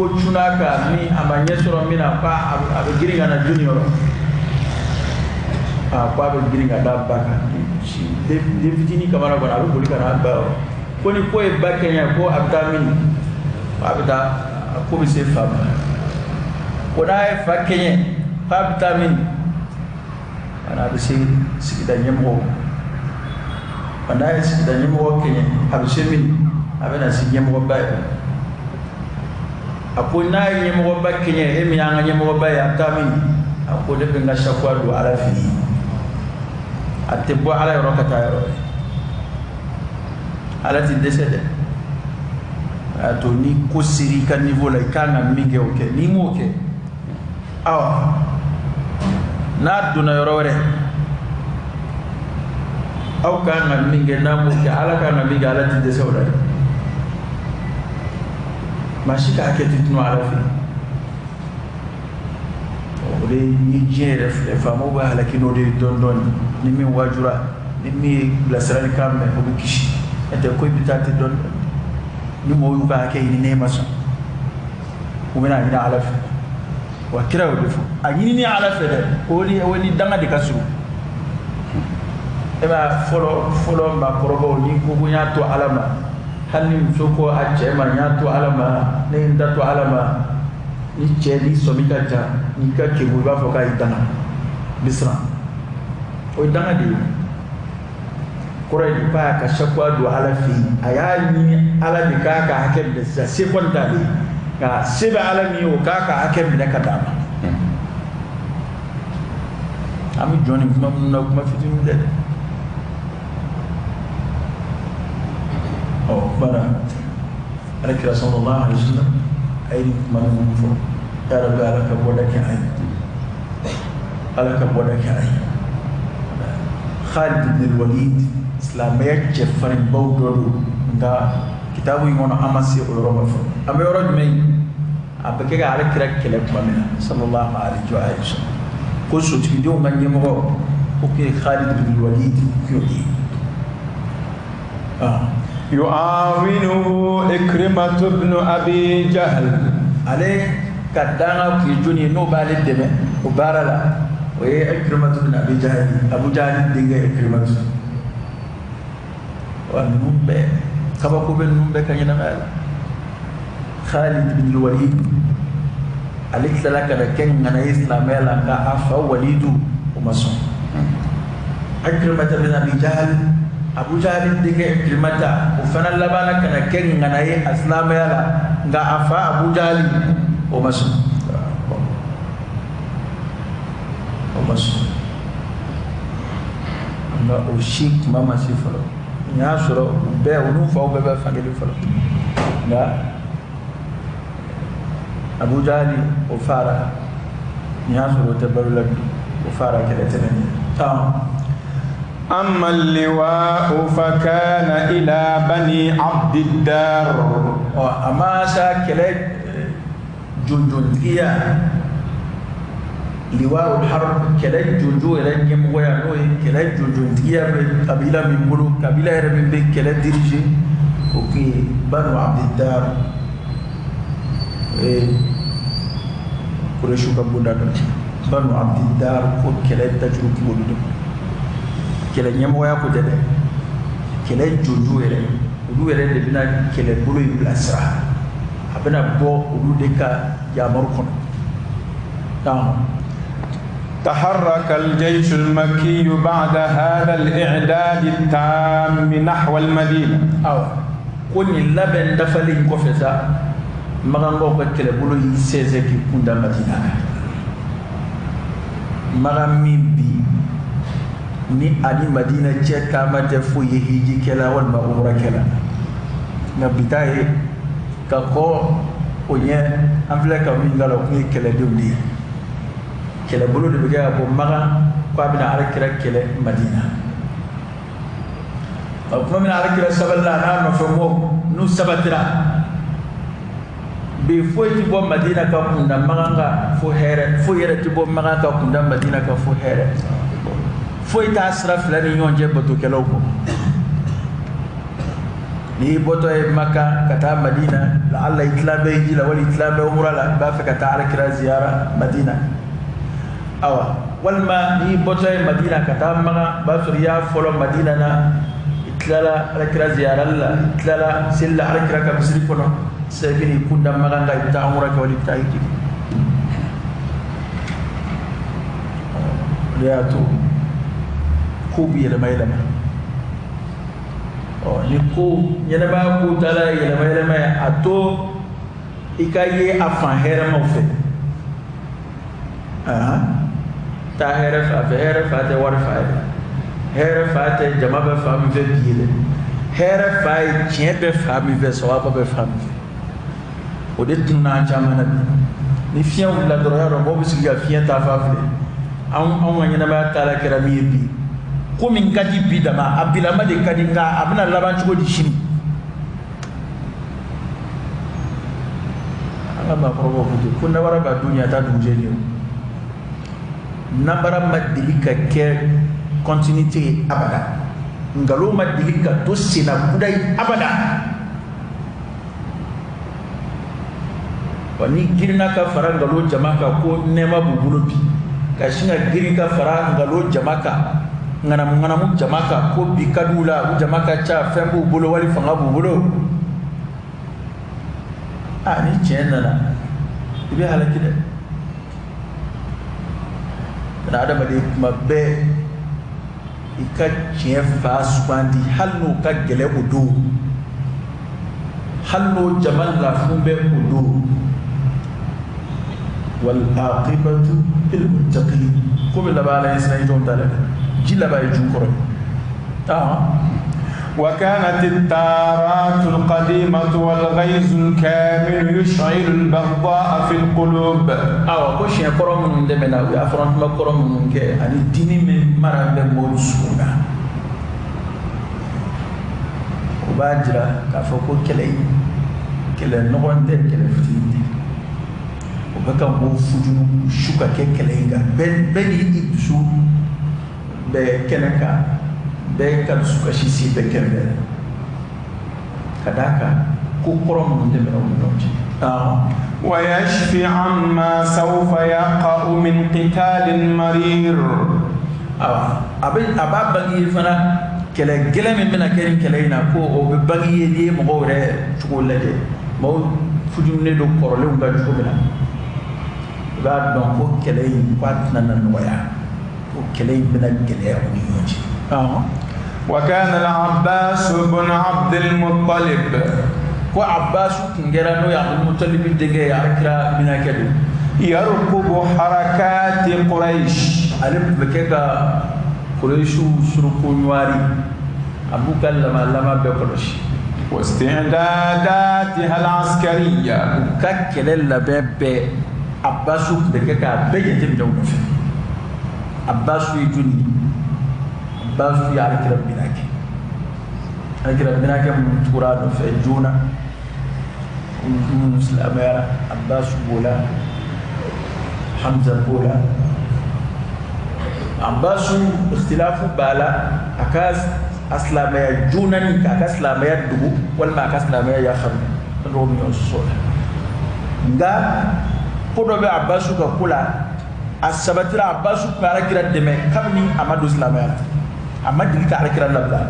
cunna kan min a ma ɲɛ sɔrɔ min na, ko a bɛ girin ka na jɔnni yɔrɔ? A ko a bɛ girin ka da ba kan. Den fitinin kamana kɔnɔ, a bɛ boli ka na ba yɔrɔ. Ko ni ko ye ba kɛɲɛ, ko a bɛ taa min? A bɛ taa, ko bɛ se fa ma. Ko n'a ye fa kɛɲɛ, k'a bɛ taa min? A bɛ se sigida ɲɛmɔgɔw ma. N'a ye sigida ɲɛmɔgɔ kɛɲɛ, a bɛ se min? A bɛ na se ɲɛmɔgɔba ye. A ko n'a ye ɲɛmɔgɔba kɛɲɛ, e min y'an ka ɲɛmɔgɔba ye, a bɛ taa min? A ko ne bɛ n ka sakuwa don ala fɛ yen. A tɛ bɔ ala yɔrɔ ka taa yɔrɔ wɛrɛ. Ala tɛ dɛsɛ dɛ. A y'a to ni ko sera i ka niveau la, i kan ka min kɛ, o kɛ. N'i m'o kɛ, awa, n'a donna yɔrɔ wɛrɛ, Aw ka kan ka min kɛ n'a m'o kɛ, Ala ka kan ka min kɛ, Ala ti dɛsɛ o la dɛ. Maa si ka hakɛ tɛ tunu Ala fɛ. O de ni diɲɛ yɛrɛ filɛ, faamaw bɛ halaki n'o de ye dɔɔni dɔɔni. Ni min wajura, ni min ye bilasiralikan mɛn, o bɛ kisi. N'o tɛ ko i bɛ taa ten dɔɔni dɔɔni. Ni mɔgɔw y'u ka hakɛ ɲini n'e ma sɔn, u bɛna a ɲini Ala fɛ. Wa kira y'o de fɔ, a ɲinini Ala fɛ dɛ, o ni danga de ka surun. E b'a fɔlɔ fɔlɔ maakɔrɔbaw n'i ko ko n y'a to Ala ma, hali ni muso ko a cɛ ma n y'a to Ala ma, ne ye n da to Ala ma, ni cɛ ni sɔmi ka jan, n'i ka kegun i b'a fɔ k'a y'i danga, i bɛ siran. O ye danga de ye. Kɔrɔ ye de k'a y'a ka sakuwa don Ala fɛ yen, a y'a ɲini Ala de k'a ka hakɛ minɛ sisan, se kɔni t'ale ye, nka se bɛ Ala min ye o k'a ka hakɛ minɛ ka d'a ma. An bɛ jɔ nin kuma minnu na, kuma fitininw tɛ dɛ. Ɔ kuma na Ala kira sallallahu alaihi wa sallam a ye nin kuma ninnu fɔ. Ya Rabbi, Ala ka bɔda kɛ an ye, Ala ka bɔda kɛ an ye. Khalid ibn al-Walid, silamɛya cɛfarinbaw dɔ don, nka kitabu in kɔnɔ an ma se o yɔrɔ ma fɔlɔ. An bɛ yɔrɔ jumɛn? A bɛ kɛ ka Ala kira kɛlɛ tuma min na sallallahu alaihi wa sallam, ko sotigidenw ka ɲɛmɔgɔ o tun ye Khalid ibn al-Walid, o tun y'o de ye. يعاونه إكرمة بن أبي جهل. Ale ka danga tun ye jɔnni ye n'o b'ale dɛmɛ o baara la? O ye Ikrimatu bin Abi Jahal, Abu Jahal denkɛ Ikrimatu. Wa ninnu bɛɛ kabako bɛ ninnu bɛɛ ka ɲɛnamaya la. Khalid bin Walid, ale tilala ka na kɛ ŋana ye silamɛya la, nka a fa Walidu o ma sɔn. Ikrimata bin Abi Jahal, Abu Jahal denkɛ Ikrimata, o fana labanna ka na kɛ ŋana ye a silamɛya la, nka a fa Abu Jahal o ma sɔn. O ma sɔn. Nka o si kuma ma se fɔlɔ. N y'a sɔrɔ u bɛɛ, olu faw bɛɛ bɛ fan kelen fɔlɔ. Nka Abu Jahal o fara, n y'a sɔrɔ o tɛ balo la bi, o fara kɛlɛ tɛmɛnen. أما اللواء فكان إلى بني عبد الدار. Ɔ a ma sa kɛlɛ jonjontigiya, liwa harb, kɛlɛ jonjo yɛrɛ ɲɛmɔgɔya, n'o ye kɛlɛ jonjontigiya bɛ kabila min bolo, kabila yɛrɛ min bɛ kɛlɛ diriger, o tun ye Banu Abdidar, o ye Kuresiw ka bonda dɔ ye. Banu Abdidar ko kɛlɛ dajuru tun b'olu de bolo. Kɛlɛ ɲɛmɔgɔya ko tɛ dɛ, kɛlɛ jojo yɛrɛ, olu yɛrɛ de bɛna kɛlɛbolo in bilasira, a bɛna bɔ olu de ka yamaru kɔnɔ. تحرك الجيش المكي بعد هذا الإعداد التام نحو المدينة. Awa ko nin labɛn dafalen kɔfɛ sa, Makankaw ka kɛlɛbolo y'i sɛnsɛn k'i kun da Madina kan. Makan min bi ni ani Madina cɛ taama tɛ foyi ye hijikɛla walima umurakɛla, nka bi ta ye ka kɔ o ɲɛ. An filɛ ka min k'a la, o tun ye kɛlɛdenw de ye. Kɛlɛbolo de bɛ kɛ ka bɔ Makan ko a bɛna Alakira kɛlɛ Madina. Ɔ tuma min na Alakira sabalila a n'a nɔfɛ mɔgɔw n'u sabatira bi, foyi ti bɔ Madina ka kunda Makan kan fo hɛrɛ, foyi yɛrɛ ti bɔ Makan ka kunda Madina kan fo hɛrɛ, foyi t'a sira fila ni ɲɔgɔn cɛ batokɛlaw kɔ. N'i bɔtɔ ye Maka ka taa Madina, laala i tilan bɛ hiji la wali i tilan bɛ umura la, i b'a fɛ ka taa Alakira ziyara Madina. Awa walima n'i bɔtɔ ye Madina ka taa Makan, b'a sɔrɔ i y'a fɔlɔ Madina na, i tilala Alakira ziyarali la, i tilala seli la Alakira ka misiri kɔnɔ, sisan i bɛ n'i kun da Makan kan, i bɛ taa umura kɛ wali i bɛ taa hiji kɛ. O de y'a to kow bɛ yɛlɛma yɛlɛma. Ɔ ni ko ɲɛnɛmaya ko taara yɛlɛma yɛlɛma ye, a to i ka ye a fan hɛrɛmaw fɛ. Taa hɛrɛ fan fɛ, hɛrɛ fan tɛ wari fan ye, hɛrɛ fan tɛ jama bɛ fan min fɛ bi ye dɛ, hɛrɛ fan ye tiɲɛ bɛ fan min fɛ, sawaba bɛ fan min fɛ. O de tununa an caman na bi. Ni fiɲɛ wulila dɔrɔn, y'a dɔn mɔgɔw bɛ sigi ka fiɲɛ ta fan filɛ. Anw ka ɲɛnɛmaya taala kɛra min ye bi, Ko min ka di bi dama, a bilama de ka di, nka a bɛna laban cogo di sini? An ka maakɔrɔbaw ko ten ko nabara b'a dun ɲɛ a t'a dugujɛ ɲɛ o. Nabara ma deli ka kɛ continuité ye abada, nkalon ma deli ka to senna kudayi abada. Wa ni girinna ka fara nkalon jama kan ko nɛɛma b'u bolo bi, ka sin ka girin ka fara nkalon jama kan, ŋanamu ŋanamu jama kan ko bi ka d'u la, u jama ka ca, fɛn b'u bolo wali fanga b'u bolo, a ni tiɲɛ nana i bɛ halaki dɛ. Nka adamaden kuma bɛɛ i ka tiɲɛ fa sugandi, hali n'o ka gɛlɛn o don, hali n'o jama lafun bɛ o don. Wal aqibatu lil muttaqin, ko bɛ laban ala ɲɛsiranɲɛ jɔnw ta la dɛ, ji laban ye ju kɔrɔ ye. وكانت التارات القديمة والغيظ الكامل يشعل البغضاء في القلوب. Awa ko siɲɛ kɔrɔ minnu tɛmɛna, u ye affrontement kɔrɔ minnu kɛ ani dimi min mara bɛ mɔgɔw dusukun na, o b'a jira k'a fɔ ko kɛlɛ in kɛlɛ nɔgɔn tɛ, kɛlɛ fitinin tɛ. O bɛ ka mɔgɔw fujunu su ka kɛ kɛlɛ in kan. Bɛɛ n'i dusu bɛ kɛnɛ kan, bɛɛ ka dusukasi si bɛ kɛnɛ bɛɛ ka d'a kan ko kɔrɔ minnu tɛmɛna u ni ɲɔgɔn cɛ. ويشفي عما سوف يقع من قتال مرير. Awa a bɛ a b'a bange ye fana, kɛlɛ gɛlɛn min bɛna kɛ nin kɛlɛ in na, ko o bɛ bange ye n'i ye mɔgɔw yɛrɛ cogo lajɛ, mɔgɔw fujununen don kɔrɔlenw kan cogo min na, i b'a dɔn ko kɛlɛ in k'a tɛna na nɔgɔya, ko kɛlɛ in bɛna gɛlɛya u ni ɲɔgɔn cɛ. وكان العباس بن عبد المطلب ko Abbas tun kɛra, n'o ye Abdul Muttalib denkɛ ye, alakira binakɛ don, يرقب حركات قريش. Ale tun bɛ kɛ ka Kuresiw suruku ɲwari, a b'u ka lama bɛɛ kɔlɔsi, واستعداداتها العسكرية. U ka kɛlɛ labɛn bɛɛ, Abbas tun bɛ kɛ k'a bɛɛ jateminɛ u nɔfɛ. Abbas ye jɔni ye? Abbas ye alakira binakɛ, alakira binakɛ minnu tugura a nɔfɛ joona, minnu silamɛyara, Abbas b'o la, Hamza b'o la. Abbas ikhtilafu b'a la, a ka a silamɛya joona ni k'a ka silamɛya dogo walima a ka silamɛya yafaru, an dɔw bɛ ɲɔgɔn sɔsɔ la. Nka ko dɔ bɛ Abbas ka ko la, a sabatira Abbas tun bɛ alakira dɛmɛ kabini a ma don silamɛya la, a ma deli ka alakira labila.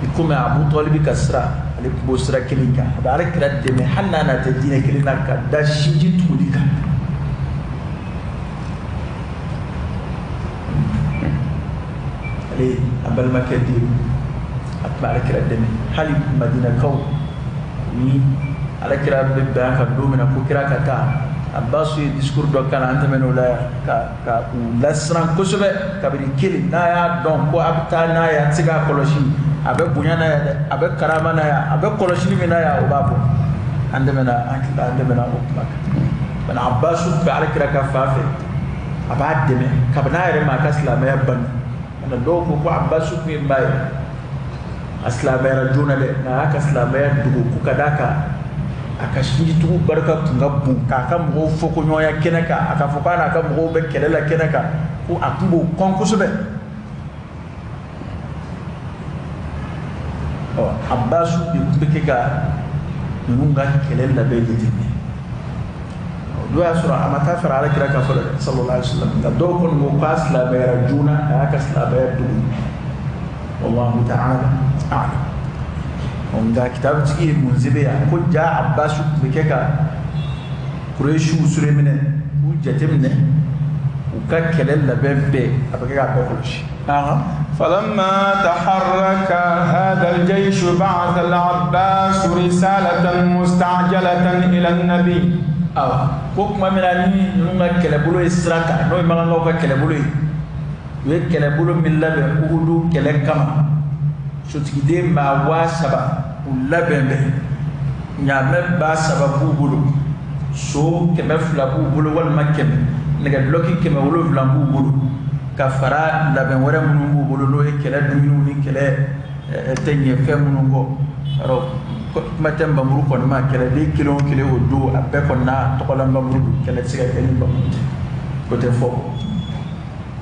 I komi Abu Talibi ka sira, ale tun b'o sira kelen kan, a bɛ alakira dɛmɛ hali n'a n'a tɛ diinɛ kelen na ka da sinji tuguli kan. Ale a balimakɛ den, a tun bɛ alakira dɛmɛ hali Madinakaw ni alakira bɛ bɛn a kan don min na ko kira ka taa, Abbas ye discours dɔ kalan, an tɛmɛn'o la yan, ka u lasiran kosɛbɛ kabini kelen n'a y'a dɔn ko a bɛ taa n'a ye, a tɛ se k'a kɔlɔsi, a bɛ bonya n'a ye dɛ, a bɛ karama n'a ye, a bɛ kɔlɔsili min n'a ye, o b'a bɔ. An tɛmɛna, an tila, an tɛmɛna o kuma kan. Bana Abbas tun bɛ alakira ka fan fɛ, a b'a dɛmɛ kabini a yɛrɛ ma a ka silamɛya bange. Nka dɔw ko ko Abbas tun ye maa ye, a silamɛyara joona dɛ, nka a y'a ka silamɛya dogo ko ka d'a kan a ka sinjitugu barika tun ka bon, k'a ka mɔgɔw fɔ ko ɲɔgɔnya kɛnɛ kan, a ka fɔ k'a n'a ka mɔgɔw bɛ kɛlɛ la kɛnɛ kan, ko a tun b'o kɔn kosɛbɛ. Ɔ Abbas de tun bɛ kɛ ka ninnu ka kɛlɛ labɛn jateminɛ. O don y'a sɔrɔ a ma taa fara alakira kan fɔlɔ dɛ, sallallahu alaihi wa sallam, nka dɔw kɔni ko k'a silamɛyara joona, a y'a ka silamɛya dogo. Wallahu ta'ala a'lam. Nka kitabutigi ye mun sɛbɛn yan ko ja Abbas tun bɛ kɛ ka Kuresiw sure minɛ, k'u jateminɛ, u ka kɛlɛ labɛn bɛɛ, a bɛ kɛ k'a bɛɛ kɔlɔsi. فلما تحرك هذا الجيش بعث العباس رسالة مستعجلة إلى النبي. Awa ko tuma min na ni ninnu ka kɛlɛbolo ye sira ta, n'o ye Makankaw ka kɛlɛbolo ye, u ye kɛlɛbolo min labɛn Uhudu kɛlɛ kama, sotigiden maa 3000 u labɛn bɛ, ɲaamɛ 3000 b'u bolo, so 200 b'u bolo walima 100, nɛgɛdulɔki 700 b'u bolo. Ka fara labɛn wɛrɛ minnu b'u bolo n'o ye kɛlɛ dumuniw ni kɛlɛ tɛ ɲɛ fɛn minnu kɔ kuma tɛ nbamuru kɔni ma kɛlɛden kelen o kelen o don a bɛɛ kɔni n'a tɔgɔla nbamuru don kɛlɛ tɛ se ka kɛ ni nbamuru tɛ o tɛ fɔ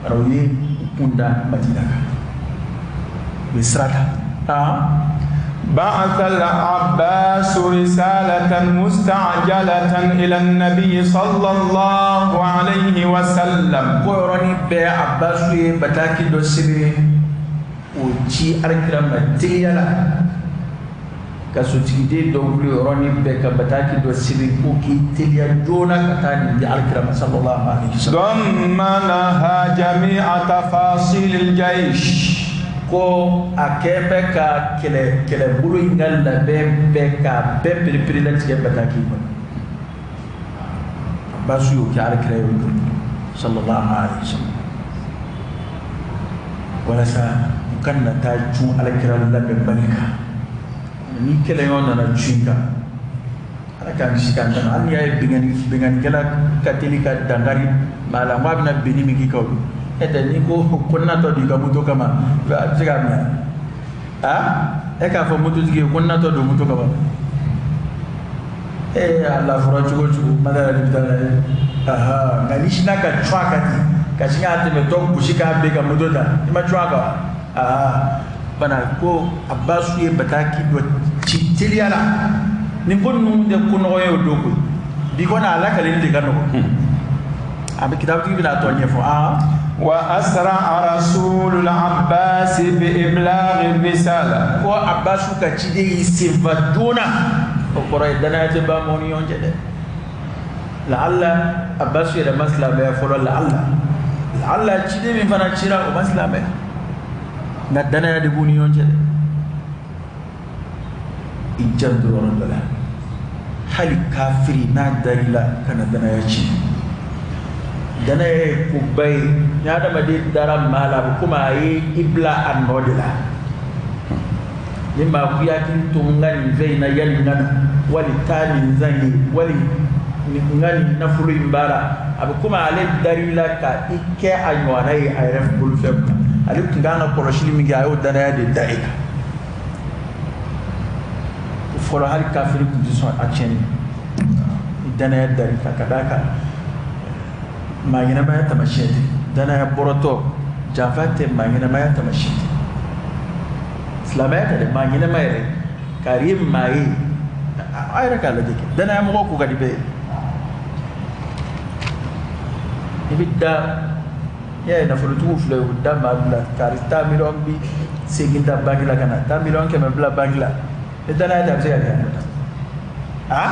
alors u ye u kun da Madina kan u ye sira ta. بعث العباس رسالة مستعجلة إلى النبي صلى الله عليه وسلم. Ko yɔrɔnin bɛɛ Abbasu ye bataki dɔ sɛbɛn o ci alakira ma teliya la ka sotigiden dɔ wuli yɔrɔnin bɛɛ ka bataki dɔ sɛbɛn ko k'i teliya joona ka taa nin di alakira ma sallallahu alaihi wasallam. ضمنها جميع تفاصيل الجيش. Ko a kɛ bɛ ka kɛlɛbolo in ka labɛn bɛɛ k'a bɛɛ perepere latigɛ bataki kɔnɔ. Abbasu y'o kɛ alakira ye o don sallallahu alaihi wasallam walasa u ka na taa cun alakira labɛnbali kan. Ni kɛlɛɲɔgɔn nana cun i kan ala k'an kisi k'an tanga hali n'i y'a ye binkannikɛla ka teli ka dankari maa la n ko a bɛna binni min k'i kan o don. E tɛ n'i ko ko n natɔ don i ka moto kama a bɛ se k'a minɛ a e k'a fɔ mototigi ye ko n natɔ don moto kama e a lafura cogo o cogo madara de bɛ taa n'a ye ahan nka n'i sinna ka cun a kan ten ka sin k'a tɛmɛtɔ gosi k'a ben ka moto ta i ma cun a kan wa ahan bana ko Abbasu ye bataki dɔ ci teliya la nin ko ninnu tɛ ko nɔgɔ ye o don koyi bi kɔni a lakaleli de ka nɔgɔn a bɛ kitabutigi bɛna a tɔ ɲɛfɔ aa. وأسرع رسول العباس بإبلاغ الرسالة. Ko Abbasu ka ciden y'i senfa joona o kɔrɔ ye danaya tɛ ban mɔgɔw ni ɲɔgɔn cɛ dɛ laala Abbasu yɛrɛ ma silamɛya fɔlɔ laala laala ciden min fana cira o ma silamɛya nka danaya de b'u ni ɲɔgɔn cɛ dɛ i janto yɔrɔ dɔ la hali kafiri n'a dar'i la kana danaya ci. Danaya ye koba ye ni adamaden dara maa la a bɛ komi a ye i bila a nɔ de la ni maa ko i hakili to n ka nin fɛn in na yanni n ka na wali taa nin zan ye wali n ka nin nafolo in baara a bɛ komi ale dar'i la ka i kɛ a ɲɔgɔnna ye a yɛrɛ bolofɛn kunna ale tun kan ka kɔlɔsili min kɛ a y'o danaya de da e kan fɔlɔ hali kafiri tun tɛ sɔn a tiɲɛni ni danaya dar'i kan ka d'a kan maa ɲɛnamaya taamasiyɛn tɛ danaya bɔrɔtɔ janfa tɛ maa ɲɛnamaya taamasiyɛn tɛ silamɛya tɛ dɛ maa ɲɛnama yɛrɛ kari ye maa ye a yɛrɛ k'a lajɛ kɛ danaya mɔgɔ ko ka di bɛɛ ye i bɛ da n'i y'a ye nafolotigiw filɛ u da maa bila kari taa 80 miliyɔn ta banki la ka na taa 100 miliyɔn bila banki la ni danaya tɛ a bɛ se ka kɛ a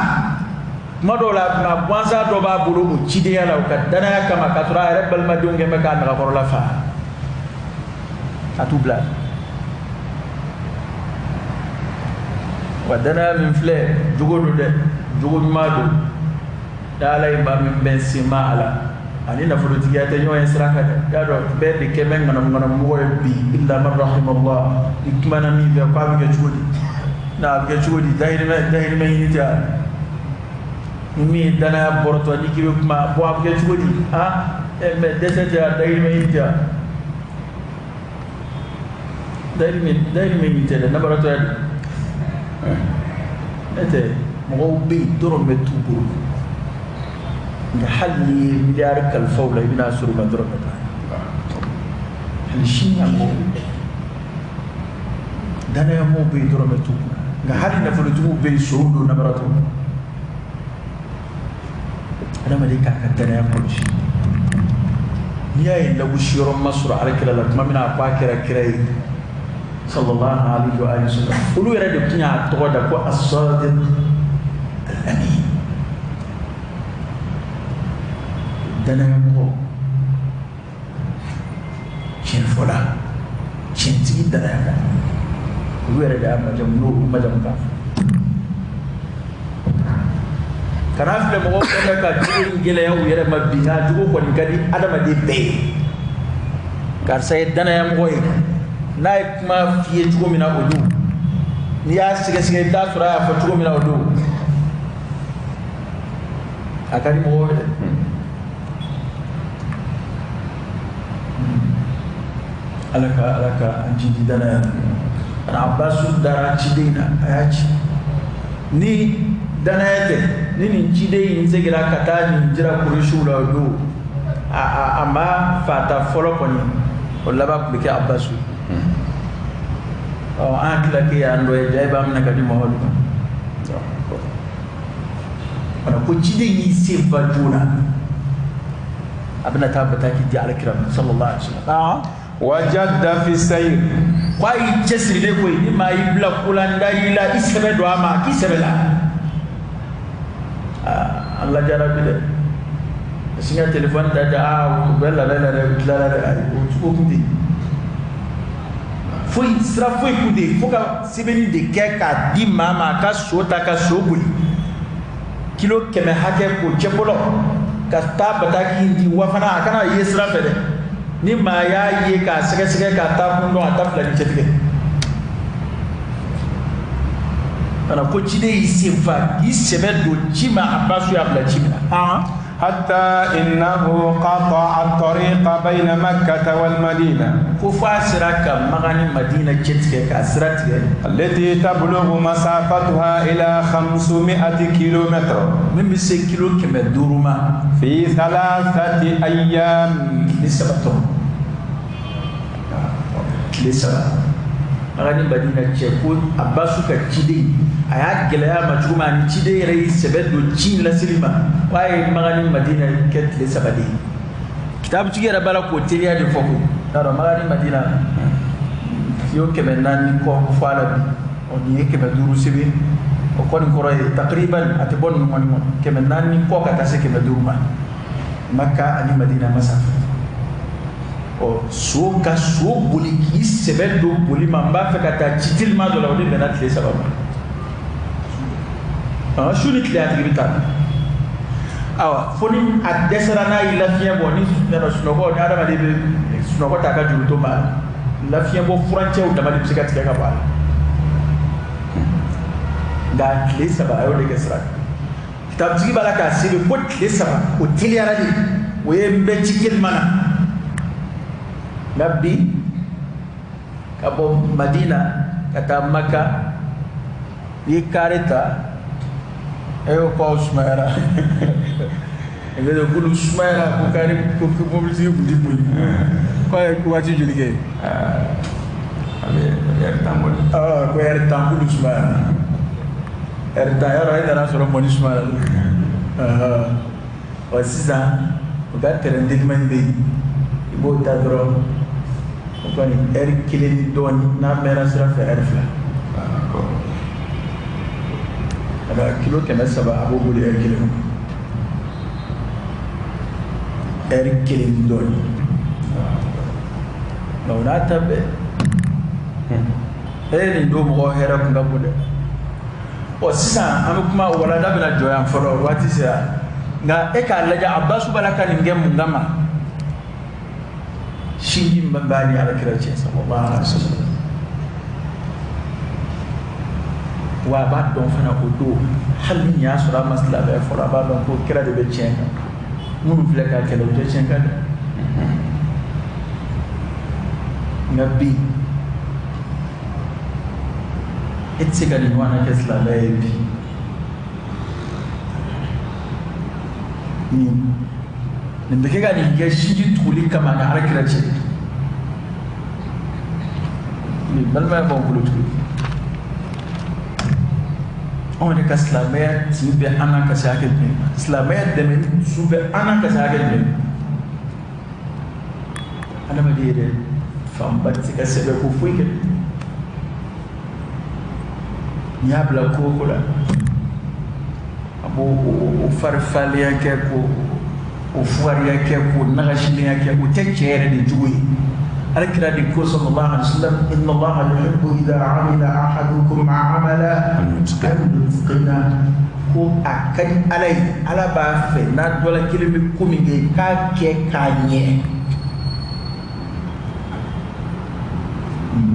kuma dɔw la maa gansan dɔ b'a bolo o cidenya la o ka danaya kama k'a sɔrɔ a yɛrɛ balimadenw kɛn bɛ k'a nagakɔrɔla fa a t'u bila wa danaya min filɛ jogo don dɛ jogo ɲuman don ni ala ye maa min bɛn sen ma a la ani nafolotigiya tɛ ɲɔgɔn ye sira kan dɛ i y'a dɔn bɛɛ de kɛ bɛ ŋanamu ŋanamu mɔgɔ ye bi illa man rahimallah ni kumana min fɛ k'a bɛ kɛ cogo di n'a bɛ kɛ cogo di dahirimɛ ɲini tɛ wa ni min ye danaya bɔrɔtɔ n'i k'i bɛ kuma bɔn a bɛ kɛ cogo di ah mɛ dɛsɛ tɛ wa dahirimɛ ɲini tɛ wa dahirimɛ ɲini tɛ dɛ nabaratɔya de ne tɛ mɔgɔw bɛ yen dɔrɔmɛ t'u bolo nka hali n'i ye miliyari kalifa u la i bɛna sɔrɔ u ma dɔrɔmɛ tan hali sini a mɔgɔw bɛ yen danayamɔgɔw bɛ yen dɔrɔmɛ t'u kun nka hali nafolotigiw bɛ yen sow don nabaratɔ adamaden k'a ka danaya kɔlɔsi n'i y'a ye lagosi yɔrɔ ma sɔrɔ alakira la tuma min na a ko a kɛra kira ye sallallahu alaihi wa sallam olu yɛrɛ de tun y'a tɔgɔ da ko as-sadiq al-amin danayamɔgɔ tiɲɛfɔla tiɲɛtigi danayamɔgɔ olu yɛrɛ de y'a majamu n'o majamu k'a fɔ kana filɛ mɔgɔw kɛn bɛ ka jogo in gɛlɛya u yɛrɛ ma bi nka jogo kɔni ka di adamaden bɛɛ ye karisa ye danayamɔgɔ ye n'a ye kuma f'i ye cogo min na o don n'i y'a sɛgɛsɛgɛ i bɛ taa sɔrɔ a y'a fɔ cogo min na o don a ka di mɔgɔw ye dɛ. Ala ka an jidi danaya la. Abbasu dara ciden na, a y'a ci ni danaya tɛ. Ni nin ciden in seginna ka taa nin jira Kuresiw la, o don a ma fata fɔlɔ kɔni, o laban tun bɛ kɛ Abbasu ye. Ɔ, an hakili la k'e y'an dɔ ye, ja e b'a minɛ ka di Mamadu ma. Wala ko ciden y'i sen fa joona, a bɛna taa bataki di Alakira ma sallallahu alaihi wasallam. وجد في السير. Ko a y'i cɛsiri de koyi. Ni maa y'i bila ko la, n da y'i la, i sɛbɛ don a ma, k'i sɛbɛ la. Aa, an lajara bi dɛ. Sin ka telefɔni ta ja, aa, u bɛ labɛn na dɛ, u tilala dɛ. Ayi, o cogo kun tɛ yen foyi, sira foyi kun tɛ yen fo ka sɛbɛnni de kɛ k'a di maa ma, a ka so ta ka so boli kilo 100 hakɛ k'o cɛbɔlɔ ka taa bataki in di. Wa fana a kana ye sira fɛ dɛ. Ni maa y'a ye k'a sɛgɛsɛgɛ k'a taa kun dɔn, a ta fila ni cɛtigɛ. Kana ko ciden y'i sen fa k'i sɛbɛ don ci ma, Abasu y'a bila ci min na. حتى إنه قطع الطريق بين مكة والمدينة. Ko fo a sera ka Maga ni Madina cɛ tigɛ, k'a sira tigɛ. التي تبلغ مسافتها إلى 500 كيلومتر. Min bɛ se kilo 500 ma. في 3 أيام. Tile 3 tɔ, tile 3, Maga ni Madina cɛ. Ko Abasu ka ciden, a y'a gɛlɛya ma cogo min, ani ciden yɛrɛ y'i sɛbɛ don ci in laseli ma, k'a ye Maga ni Madina kɛ tile 3 de ye. Kitabutigi yɛrɛ b'a la k'o teliya de fɔ koyi. T'a dɔn Maga ni Madina kilo 400 kɔ fɔ a la bi. Ɔ, nin ye 500 sɛbɛn, o kɔni kɔrɔ ye takriban a tɛ bɔ ninnu kɔni kɔnɔ, 400 kɔ ka taa se 500 ma, Maka ani Madina masafa. Ɔ, so ka so boli k'i sɛbɛ don boli ma, n b'a fɛ ka taa ci telima dɔ la, o de bɛnna tile 3 ma. Su ni tile a tigi bɛ taa. Awa, fo ni a dɛsɛra, n'a y'i lafiɲɛ bɔ, ni nana sunɔgɔ, ni adamaden bɛ sunɔgɔ ta, a ka juru to ma lafiɲɛ bɔ, furancɛw dama de bɛ se ka tigɛ ka bɔ a la. Nka tile 3, a y'o de kɛ sira kan. Kitabutigi b'a la k'a sɛbɛn ko tile 3, o teliyara de, o ye n bɛ ci telima na. Nka bi, ka bɔ Madina ka taa Maka, n'i ye kare ta, e y'o ko aw sumayara, k'olu sumayara, ko kari ko mobilitigi kun ti boli, k'a ye waati joli kɛ? A bɛ ɛri 10 bɔ. Ko ɛri 10, k'olu sumayara ɛri 10. Yarɔ e nana sɔrɔ mɔni sumayara. Ɔ, sisan u ka tɛrɛn telimani bɛ yen, i b'o ta dɔrɔn, o kɔni ɛri 1 ni dɔɔnin, n'a mɛnna sira fɛ ɛri 2. A ka kilo 300, a b'o boli ɛri 1 kɔnɔ, ɛri 1 ni dɔɔnin. Nka o n'a ta bɛɛ, e nin don mɔgɔ hɛrɛ kun ka bon dɛ. Ɔ, sisan an bɛ kuma walanda bɛna jɔ yan fɔlɔ, waati sera. Nka e k'a lajɛ, Abasu b'a la ka nin kɛ mun kama? Sinji min b'a ni Alakira cɛ sallallahu alaihi wasallam. Wa a b'a dɔn fana o don, hali ni y'a sɔrɔ a ma silamɛya fɔlɔ, a b'a dɔn ko kira de bɛ tiɲɛ kan, minnu filɛ k'a kɛlɛ, u tɛ tiɲɛ kan dɛ. Nka bi, e tɛ se ka nin ɲɔgɔnna kɛ silamɛya ye bi. Nin bɛ kɛ ka nin kɛ sinji tuguli kama ni Alakira cɛ. Nin balimaya b'anw bolo cogo di? Anw yɛrɛ ka silamɛya tin bɛ an na ka se hakɛ jumɛn ma? Silamɛya dɛmɛni dusu bɛ an na ka se hakɛ jumɛn ma? Adamaden yɛrɛ fanba tɛ se ka sɛbɛ ko foyi kɛ. N'i y'a bila ko o ko la, a b'o o farifalenya kɛ, k'o o fugariya kɛ, k'o nagasilenya kɛ. O tɛ cɛ yɛrɛ de jogo ye. Alakira de ko sallallahu alaihi wasallam: inna Allaha yuhibbu idha amila ahadukum amala an yutqina. Ko a ka di Ala ye, Ala b'a fɛ n'a dɔ la kelen bɛ ko min kɛ, k'a kɛ k'a ɲɛ.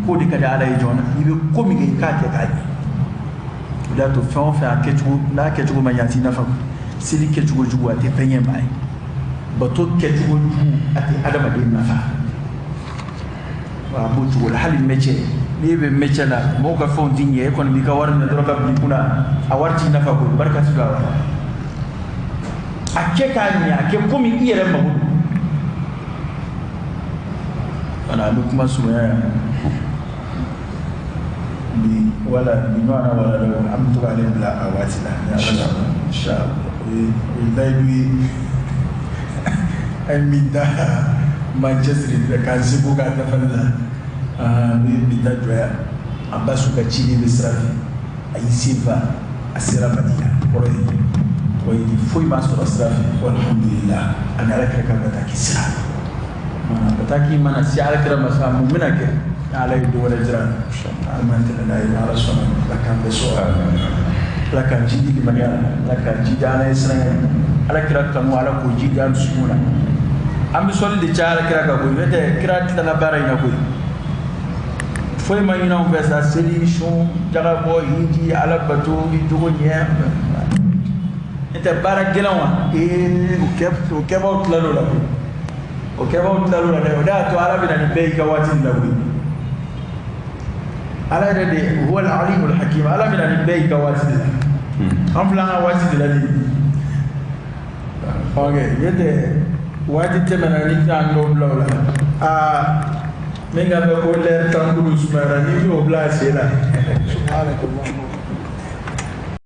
K'o de ka di Ala ye jɔn na. I bɛ ko min kɛ, k'a kɛ k'a ɲɛ. O de y'a to fɛn o fɛn a kɛcogo, n'a kɛcogo ma ɲɛ, a t'i nafa. Seli kɛcogo jugu, a tɛ fɛn ɲɛ maa ye. Bato kɛcogo jugu, a tɛ adamaden nafa. A b'o cogo la hali métier, n'i bɛ métier la, mɔgɔw ka fɛnw ti ɲɛ, e kɔni b'i ka wari minɛ dɔrɔn ka bila i kunna, a wari t'i nafa koyi, barika ti don a wari la. A kɛ k'a ɲɛ, a kɛ komi i yɛrɛ mago don. Wala an bɛ kuma surunya yan bi, wala bi ɲɔgɔn na, wala dɔw an bɛ to k'ale bila a waati la ni Ala sɔnna, inshallah. O ye layidu ye an ye min da m'an cɛsiri k'an seko k'a dafali la. An bɛ bi ta jɔ yan. Abasu ka ciden bɛ sira fɛ, a y'i sen fa, a sera Madina, kɔrɔ ye o ye foyi ma sɔrɔ sira fɛ. Alhamdulillah, ani Ala kira ka bataki sira, bataki mana se Ala kira ma sa, mun bɛna kɛ? Ala ye don wɛrɛ jira an m'an tɛmɛ n'a ye, ni Ala sɔnna. Ala k'an bɛɛ sɔrɔ, Ala k'an jidi limaniya la, Ala k'an jidi Ala ye siran ye, Ala kira kanu, Ala k'o jidi an dusukun na. An bɛ sɔli de caya Ala kira kan koyi, n'o tɛ kira tilala baara in na koyi. Foyi ma ɲini anw fɛ sa, seli, sun, jagabɔ, hiji, Ala bato, i jogo ɲɛ. N'o tɛ baara gɛlɛn wa, ee, o kɛbaaw tilal'o la koyi, o kɛbaaw tilal'o la dɛ. O de y'a to Ala bɛ na nin bɛɛ y'i ka waati de la koyi. Ala yɛrɛ de huwa al-alimul hakim, Ala bɛ na nin bɛɛ y'i ka waati de la. An filɛ an ka waati de la nin ye. Ok, n'o tɛ waati tɛmɛna ni tɛna an dɔw bila o la. Aa, min ka mɛn ko lɛri tan kulu sumayara, n'i y'o bila a sen na. Subhanakallahumma.